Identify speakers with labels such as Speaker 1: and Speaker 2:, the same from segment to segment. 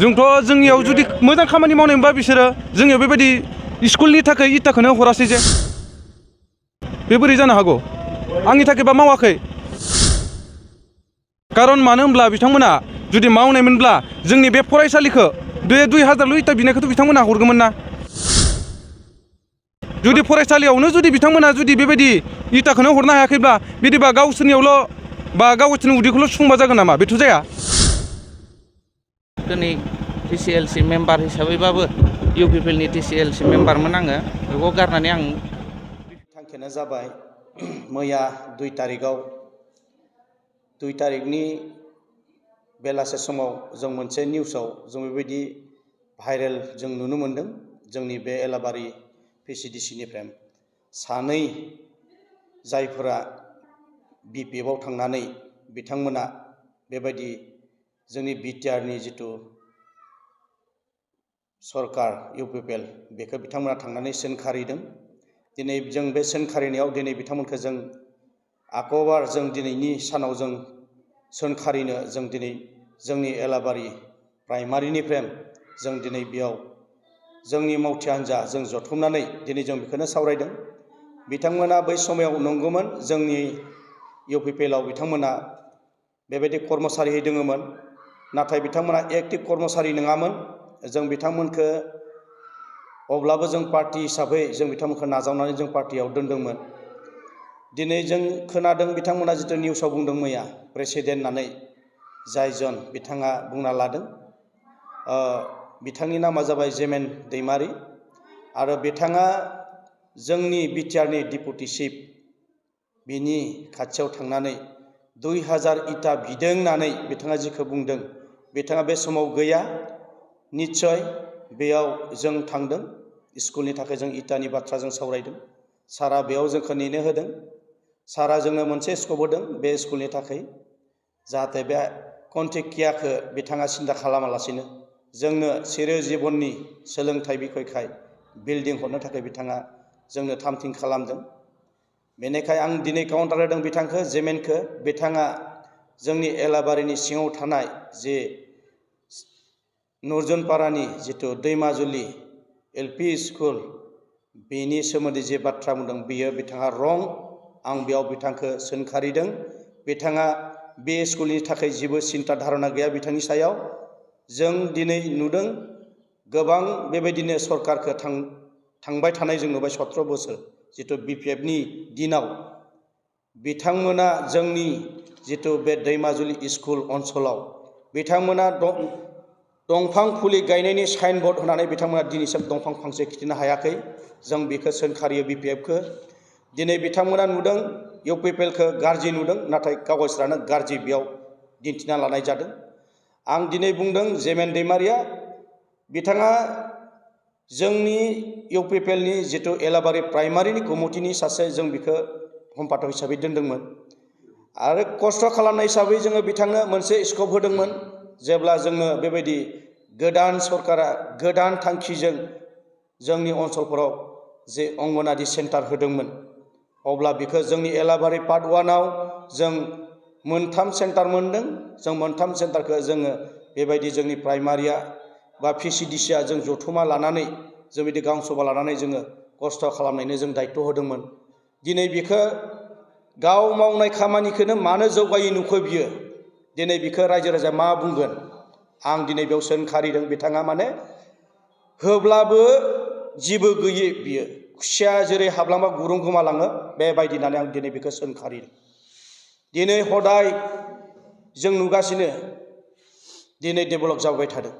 Speaker 1: जोंथ' जोंनियाव जुदि मोजां खामानि मावनाय मोनबा बिसोरो जोंनियाव बेबायदि स्कुलनि थाखाय इटाखौनो हरासै जे बे बोरै जानो हागौ आंनि थाखायबा मावाखै खारन मानो होनब्ला बिथांमोना जुदि मावनायमोनब्ला जोंनि बे फरायसालिखौ 2000 इटा बिनायखौथ' बिथांमोना हरगौमोन ना जुदि फरायसालियावनो जुदि बिथांमोना जुदि बेबायदि इटाखौनो हरनो हायाखैब्ला बिदिबा गावसोरनियावल' बा गावसोरनि उदैखौल' सुफुंबा जागोन नामा बेथ' जाया
Speaker 2: दिनै टिसिएलसि मेम्बार हिसाबैबाबो इउपिपिएलनि टिसिएलसि मेम्बारमोन आङो बेखौ गारनानै आं
Speaker 3: थांखियानो जाबाय मैया 2 तारिखनि बेलासे समाव जों मोनसे निउसाव जों बेबायदि भाइरेल जों नुनो मोन्दों जोंनि बे एलाबारि पिसिडिसिनिफ्राय सानै जायफोरा बिपिएफआव थांनानै बिथांमोना बेबायदि जोंनि बिटिआरनि जिथु सरकार इउपिपिएल बेखौ बिथांमोना थांनानै सोंखारिदों दिनै जों बे सोंखारिनायाव दिनै बिथांमोनखौ जों आकबार जों दिनैनि सानाव जों सोंखारिनो जों दिनै जोंनि एलाबारि प्राइमारिनिफ्राय जों दिनै बेयाव जोंनि मावथि हान्जा जों जथुमनानै दिनै जों बेखौनो सावरायदों बिथांमोना बै समाव नंगौमोन जोंनि इउपिपिएलआव बिथांमोना बेबायदि कर्मसारि दङमोन नाथाय बिथांमोना एक्टिभ कर्मसारि नङामोन जों बिथांमोनखौ अब्लाबो जों पार्टी हिसाबै जों बिथांमोनखौ नाजावनानै जों पार्टीयाव दोनदोंमोन दिनै जों खोनादों बिथांमोना जिथु निउसाव बुंदों मैया प्रेसिडेन्ट होननानै जायजन बिथाङा बुंना लादों बिथांनि नामा जाबाय जेमेन दैमारि आरो बिथाङा जोंनि बिटिआरनि डिपुटि चिफ बिनि खाथियाव थांनानै 2000 इटा बिदों होननानै बिथाङा जिखौ बुंदों बिथाङा बे समाव गैया निस्सय बेयाव जों थांदों स्कुलनि थाखाय जों इटानि बाथ्रा जों सावरायदों सारा बेयाव जोंखौ नेनो होदों सारा जोंनो मोनसे स्कप होदों बे स्कुलनि थाखाय जाहाथे बे कन्टेकियाखौ बिथाङा सिन्था खालामालासिनो जोंनो सिरो जिबननि सोलोंथाइ बिखयखाय बिल्डिं हरनो थाखाय बिथाङा जोंनो थामथिम खालामदों बेनिखाय आं दिनै काउन्टार होदों बिथांखौ जेमेनखौ बिथाङा जोंनि एलाबारिनि सिङाव थानाय जे नरजुनपारानि जिथु दैमाजुलि एलपि स्कुल बेनि सोमोन्दै जे बाथ्रा बुंदों बियो बिथाङा रं आं बेयाव बिथांखौ सोंखारिदों बिथाङा बे स्कुलनि थाखाय जेबो सिन्था धारना गैया बिथांनि सायाव जों दिनै नुदों गोबां बेबायदिनो सरकारखौ थांबाय थानाय जों नुबाय 17 बोसोर जिथु बिपिएफनि दिनाव बिथांमोना जोंनि जिथु बे दैमाजुलि स्कुल ओनसोलाव बिथांमोना दंफां फुलि गायनायनि साइन बर्ड होनानै बिथांमोना दिनैसिम दंफां फांसे खिथिनो हायाखै जों बेखौ सोंखारियो बिपिएफखौ दिनै बिथांमोना नुदों इउपिपिएलखौ गाज्रि नुदों नाथाय गावसोरानो गाज्रि बेयाव दिन्थिना लानाय जादों आं दिनै बुंदों जेमेन दैमारिया बिथाङा जोंनि इउपिपिएलनि जिथु एलाबारि प्राइमारिनि कमिटिनि सासे जों बेखौ सम्पादक हिसाबै दोनदोंमोन आरो खस्थ' खालामनाय हिसाबै जोङो बिथांनो मोनसे स्कप होदोंमोन जेब्ला जोंनो बेबायदि गोदान सरकारा गोदान थांखिजों जोंनि ओनसोलफोराव जे अंगनादि सेन्टार होदोंमोन अब्ला बेखौ जोंनि एलाबारि पार्ट 1आव जों मोनथाम सेन्टार मोनदों जों मोनथाम सेन्टारखौ जोङो बेबायदि जोंनि प्राइमारिया बा पिसिडिसिया जों जथुमा लानानै जों बिदि गांसबा लानानै जोङो खस्थ' खालामनायनो जों दायित्व होदोंमोन दिनै बेखौ गाव मावनाय खामानिखौनो मानो जौगायै नुखो बियो दिनै बेखौ रायजो राजा मा बुंगोन आं दिनै बेयाव सोंखारिदों बिथाङा माने होब्लाबो जेबो गैयै बियो खुसिया जेरै हाबलांबा गुरुं गोमालाङो बेबायदि होननानै आं दिनै बेखौ सोंखारिदों दिनै हदाय जों नुगासिनो दिनै डेभेलप जाबाय थादों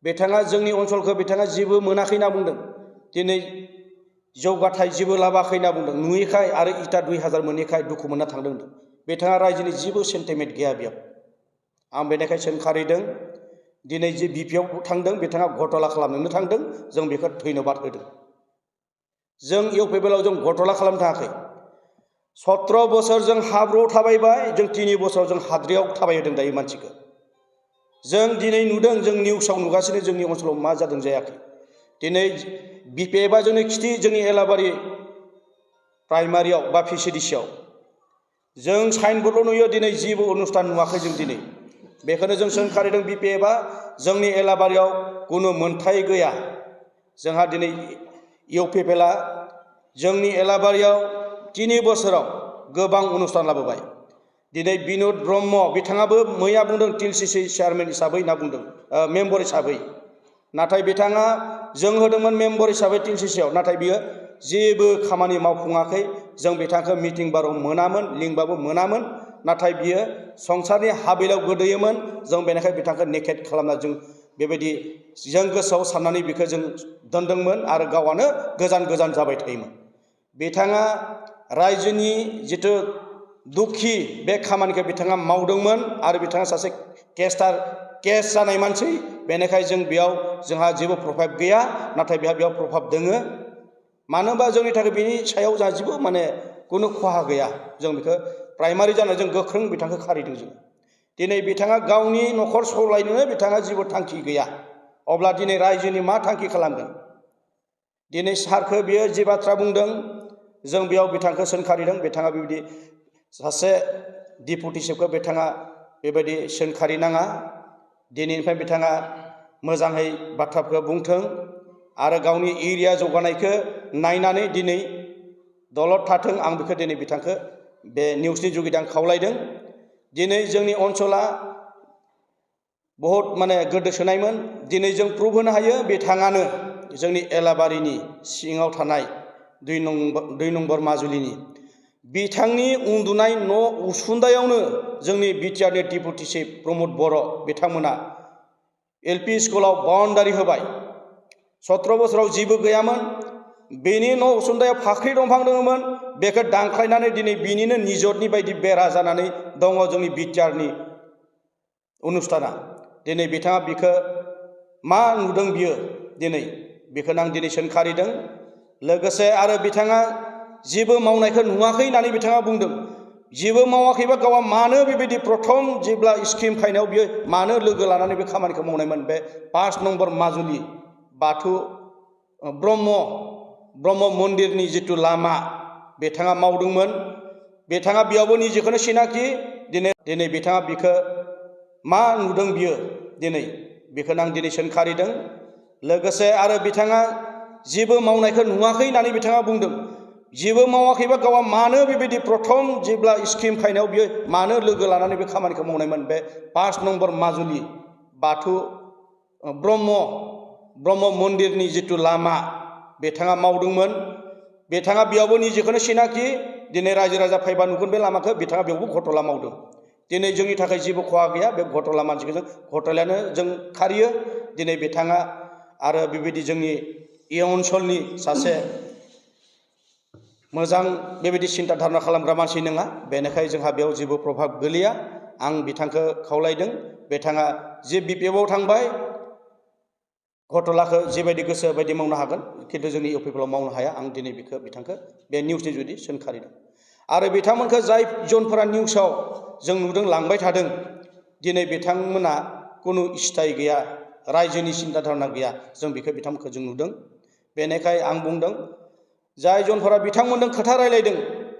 Speaker 3: बिथाङा जोंनि ओनसोलखौ बिथाङा जेबो मोनाखै होनना बुंदों दिनै जौगाथाय जेबो लाबाखै होनना बुंदों नुयैखाय आरो इटा 2000 मोनैखाय दुखु मोनना थांदों बिथाङा रायजोनि जेबो सेन्टिमेन्ट गैया बेयाव आं बेनिखाय सोंखारिदों दिनै जे बिपिएफ थांदों बिथाङा घटला खालामनोनो थांदों जों बेखौ धन्यबाद होदों जों इउपिपिएलआव जों घटला खालामनो थाङाखै 17 बोसोर जों हाब्रुआव थाबायबाय जों 3 बोसोराव जों हाद्रियाव थाबायहोदों दायो मानसिखौ जों दिनै नुदों जों निउसाव नुगासिनो जोंनि ओनसोलाव मा जादों जायाखै दिनै बिपिएफआ जोंनि खिथि जोंनि एलाबारि प्राइमारियाव बा पिसिडिसियाव जों साइनबर्डल' नुयो दिनै जेबो अनुष्ठान नुवाखै जों दिनै बेखौनो जों सोंखारिदों BPFआ जोंनि एलाबारियाव कुनु मोनथाय गैया। जोंहा दिनै UPPLआ जोंनि एलाबारियाव 3 बोसोराव गोबां अनुस्थान लाबोबाय। दिनै बिनोद ब्रह्म बिथाङाबो मैया बुंदों TLCC चेयारमेन हिसाबै होनना बुंदों, मेम्बर हिसाबै। नाथाय बिथाङा जों होदोंमोन मेम्बर हिसाबै TLCCआव, नाथाय बियो जेबो खामानि मावफुङाखै। जों बिथांखौ मिटिं बाराव मोनामोन, लिंबाबो मोनामोन। नाथाय बियो संसारनि हाबिलाव गोदोयोमोन। जों बेनिखाय बिथांखौ नेकेट खालामना जों बेबायदि जों गोसोआव साननानै बिखौ जों दोनदोंमोन आरो गावआनो गोजान गोजान जाबाय थायोमोन। बिथाङा रायजोनि जिथु दुखि बे खामानिखौ बिथाङा मावदोंमोन आरो बिथाङा सासे केस जानाय मानसि। बेनिखाय जों बेयाव जोंहा जेबो प्रभाब गैया, नाथाय बेयाव प्रभाब दोङो। मानो होनबा जोंनि थाखाय बेनि सायाव जोंहा जेबो कुनु खहा गैया। जों बेखौ प्राइमारि जानाय जों गोख्रों बिथांखौ खारिदों जों। दिनै बिथाङा गावनि न'खर सलायनो बिथाङा जेबो थांखि गैया। अब्ला दिनै रायजोनि मा थांखि खालामगोन? दिनै सारखौ बियो जि बाथ्रा बुंदों जों बेयाव बिथांखौ सोंखारिदों। बिथाङा बेबायदि सासे डिपुटि चिफखौ बिथाङा बेबायदि सोंखारि नाङा। दिनैनिफ्राय बिथाङा मोजाङै बाथ्राफोरखौ बुंथों आरो गावनि एरिया जौगानायखौ नायनानै दिनै दलद थाथों। आं बेखौ दिनै बिथांखौ बे निउसनि जुगिदि आं खावलायदों। दिनै जोंनि ओनसोला बहुद गोदोसोनायमोन। दिनै जों प्रुभ होनो हायो बिथाङानो जोंनि एलाबारिनि सिङाव थानाय 2 नम्बर माजुलिनि बिथांनि उन्दुनाय न' उसुन्दायावनो जोंनि बिटिआरनि डिपुटि चिफ प्रमद बर' बिथांमोना LP स्कुलाव बाउन्डारि होबाय। 17 बोसोराव जेबो गैयामोन। बेनि न' उसुन्दायाव फाख्रि दंफां दङमोन। बेखौ दानख्लायनानै दिनै बिनिनो निजरनि बायदि बेरा जानानै दङ जोंनि बिटिआरनि अनुस्थाना। दिनै बिथाङा बिखौ मा नुदों बियो दिनै बेखौनो आं दिनै सोंखारिदों। लोगोसे आरो बिथाङा जेबो मावनायखौ नुवाखै होननानै बिथाङा बुंदों। जेबो मावाखैबा गावआ मानो बेबायदि प्रथम जेब्ला स्किम फायनायाव बियो मानो लोगो लानानै बे खामानिखौ मावनायमोन? बे 5 नम्बर माजुलि बाथौ ब्रह्म मन्दिरनि जिथु लामा बिथाङा मावदोंमोन। बिथाङा बेयावबो निजेखौनो सिनाखि। दिनै बिथाङा बिखौ मा नुदों बियो दिनै बेखौनो आं दिनै सोंखारिदों। लोगोसे आरो बिथाङा जेबो मावनायखौ नुवाखै होननानै बिथाङा बुंदों। जेबो मावाखैबा गावआ मानो बेबायदि प्रथम जेब्ला स्किम फायनायाव बियो मानो लोगो लानानै बे खामानिखौ मावनायमोन? बे 5 नम्बर माजुलि बाथौ ब्रह्म मन्दिरनि जिथु लामा बिथाङा मावदोंमोन। बिथाङा बेयावबो निजेखौनो सिनाखि। दिनै रायजो राजा फैबा नुगोन बे लामाखौ बिथाङा बेयावबो घटला मावदों। दिनै जोंनि थाखाय जेबो खहा गैया। बे घटला मानसिखौ जों घटलायानो जों खारियो। दिनै बिथाङा आरो बेबायदि जोंनि इ ओनसोलनि सासे मोजां बेबायदि सिन्था धारना खालामग्रा मानसि नङा। बेनिखाय जोंहा बेयाव जेबो प्रभाब गोलैया। आं बिथांखौ खावलायदों बिथाङा जे BPFआव थांबाय घटलाखौ जेबायदि गोसो बायदि मावनो हागोन, खिन्थु जोंनि UPPLआव मावनो हाया। आं दिनै बिथांखौ बे निउसनि जुदि सोंखारिदों। आरो बिथांमोनखौ जाय जनफोरा निउसाव जों नुदों लांबाय थादों, दिनै बिथांमोना कुनु स्थाय गैया, रायजोनि सिन्था धारना गैया। जों बिथांमोनखौ जों नुदों। बेनिखाय आं बुंदों जाय जनफोरा बिथांमोनजों खोथा रायलायदों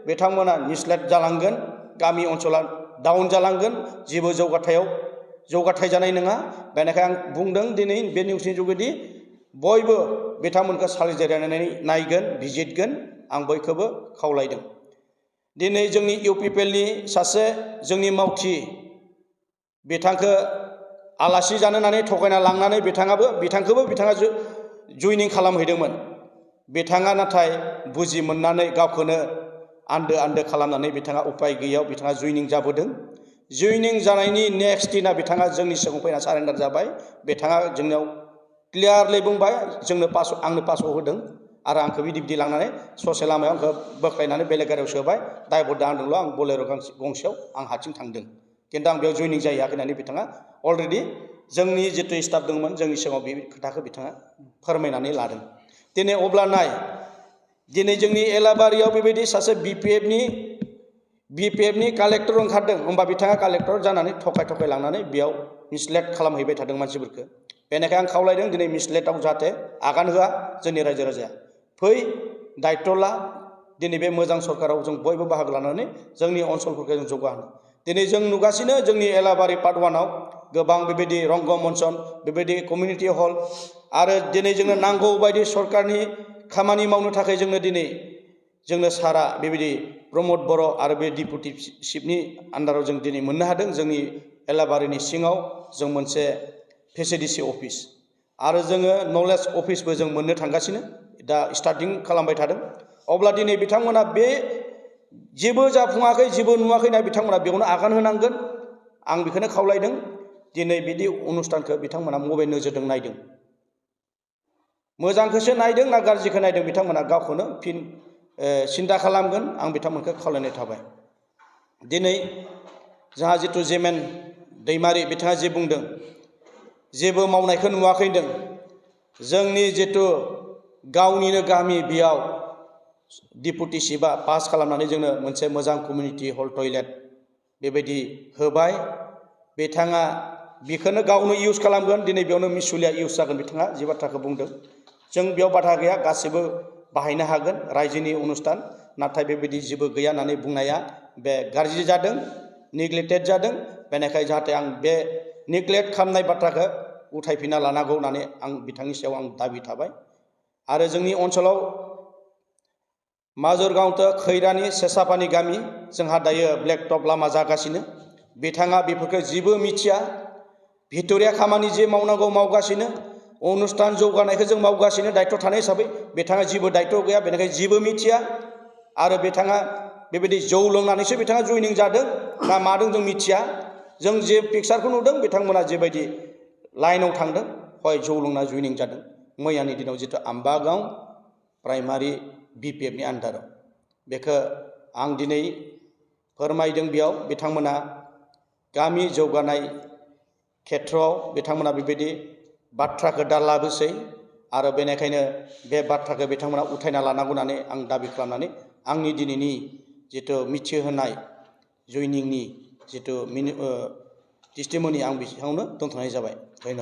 Speaker 3: बिथांमोना मिसलेड जालांगोन। गामि ओनसोला डाउन जालांगोन। जेबो जौगाथाय जानाय नङा। बेनिखाय आं बुंदों दिनै बे निउसनि जुगेदि बयबो बिथांमोनखौ सालिजायनानै नायगोन, बिजिरगोन। आं बयखौबो खावलायदों। दिनै जोंनि UPPLनि सासे जोंनि मावथि बिथांखौ आलासि जानो होननानै थगायना लांनानै बिथांखौबो बिथाङा जइनिं खालामहैदोंमोन। बिथाङा नाथाय बुजि मोननानै गावखौनो आन्दो खालामनानै बिथाङा उपाय गैयैयाव बिथाङा जइनिं जाबोदों। जइनिं जानायनि नेक्स्ट दिना बिथाङा जोंनि सिगाङाव फैना सारेन्डार जाबाय। बिथाङा जोंनियाव क्लियारलि बुंबाय आंनो पासआव होदों आरो आंखौ बिदि लांनानै ससे लामायाव आंखौ बोख्लायनानै बेलेग गारियाव सोबाय। दायभर दानदोंल' आं बलेर' गंसेयाव आं हारसिं थांदों, खिन्थु आं बेयाव जइनिं जाहैयाखै होननानै बिथाङा अलरेडि जोंनि जिथु स्टाफ दंमोन जोंनि सिगाङाव बे खोथाखौ बिथाङा फोरमायनानै लादों। दिनै अब्ला नाय, दिनै जोंनि एलाबारियाव बेबायदि सासे BPFनि कालेक्टर ओंखारदों। होमबा बिथाङा कालेक्टर जानानै थगाय लांनानै बेयाव मिसलेड खालामहैबाय थादों मानसिफोरखौ। बेनिखाय आं खावलायदों दिनै मिसलेडआव जाहाथे आगान होआ जोंनि रायजो राजाया। फै दायित्व ला। दिनै बे मोजां सरकाराव जों बयबो बाहागो लानानै जोंनि ओनसोलफोरखौ जों जौगाहोनो। दिनै जों नुगासिनो जोंनि एलाबारि पार्ट 1आव गोबां बेबायदि रंगमन्चन बेबायदि कमिउनिटि हल आरो दिनै जोंनो नांगौ बायदि सरकारनि खामानि मावनो थाखाय जोंनो सारा बेबायदि प्रमद बर' आरो बे डिपुटि चिफनि आन्डाराव जों दिनै मोननो हादों। जोंनि एलाबारिनि सिङाव जों मोनसे फेसिलिटि अफिस आरो जोङो नलेज अफिसबो जों मोननो थांगासिनो, दा स्टार्टिं खालामबाय थादों। अब्ला दिनै बिथांमोना बे जेबो जाफुङाखै जेबो नुवाखैना बिथांमोना बेयावनो आगान होनांगोन। आं बेखौनो खावलायदों। दिनै बिदि अनुष्ठानखौ बिथांमोना मबे नोजोरजों नायदों, मोजांखौसो नायदों ना गाज्रिखौ नायदों, बिथांमोना गावखौनो फिन सिन्था खालामगोन। आं बिथांमोनखौ खावलायनाय थाबाय। दिनै जोंहा जिथु जेमेन दैमारि बिथाङा जे बुंदों जेबो मावनायखौ नुवाखै होनदों। जोंनि जिथु गावनिनो गामि बेयाव डिपुटि चिफआ पास खालामनानै जोंनो मोनसे मोजां कमिउनिटि हल टयलेट बेबायदि होबाय। बिथाङा बेखौनो गावनो इउज खालामगोन। दिनै बेयावनो मिसुलिया इउज जागोन। बिथाङा जे बाथ्राखौ बुंदों जों बेयाव बाधा गैया, गासैबो बाहायनो हागोन रायजोनि अनुष्ठान। नाथाय बेबायदि जेबो गैया होननानै बुंनाया बे गाज्रि जादों, नेग्लेक्टेड जादों। बेनिखायनो जाहाथे आं बे नेग्लेक्ट खालामनाय बाथ्राखौ उथायफिनना लानांगौ होननानै आं बिथांनि सायाव आं दाबि थाबाय। आरो जोंनि ओनसोलाव माजरगांव खैरानि सेसापानि गामि जोंहा दायो ब्लेकटप लामा जागासिनो। बिथाङा बेफोरखौ जेबो मिथिया, भिट'रिया खामानि जे मावनांगौ मावगासिनो, अनुष्ठान जौगानायखौ जों मावगासिनो दायित्व थानाय हिसाबै। बिथाङा जेबो दायित्व गैया, बेनिखायनो जेबो मिथिया। आरो बिथाङा बेबायदि जौ लोंनानैसो बिथाङा जइनिं जादों ना मादों जों मिथिया। जों जे पिक्सारखौ नुदों बिथांमोना जेबायदि लाइनाव थांदों हय जौ लोंना जइनिं जादों। मैयानि दिनाव जिथु आम्बागाव प्राइमारि BPFनि आन्डाराव बेखौ आं दिनै फोरमायदों। बेयाव बिथांमोना गामि जौगानाय खेथ्रआव बिथांमोना बेबायदि बाथ्राखौ दा लाबोसै आरो बेनिखायनो बे बाथ्राखौ बिथांमोना उथायना लानांगौ होननानै आं दाबि खालामनानै आंनि दिनैनि जिथु मिथिहोनाय जइनिंनि जिथु टेस्टिमनि आं बेयावनो दोनथ'नाय जाबाय। धन्यबाद।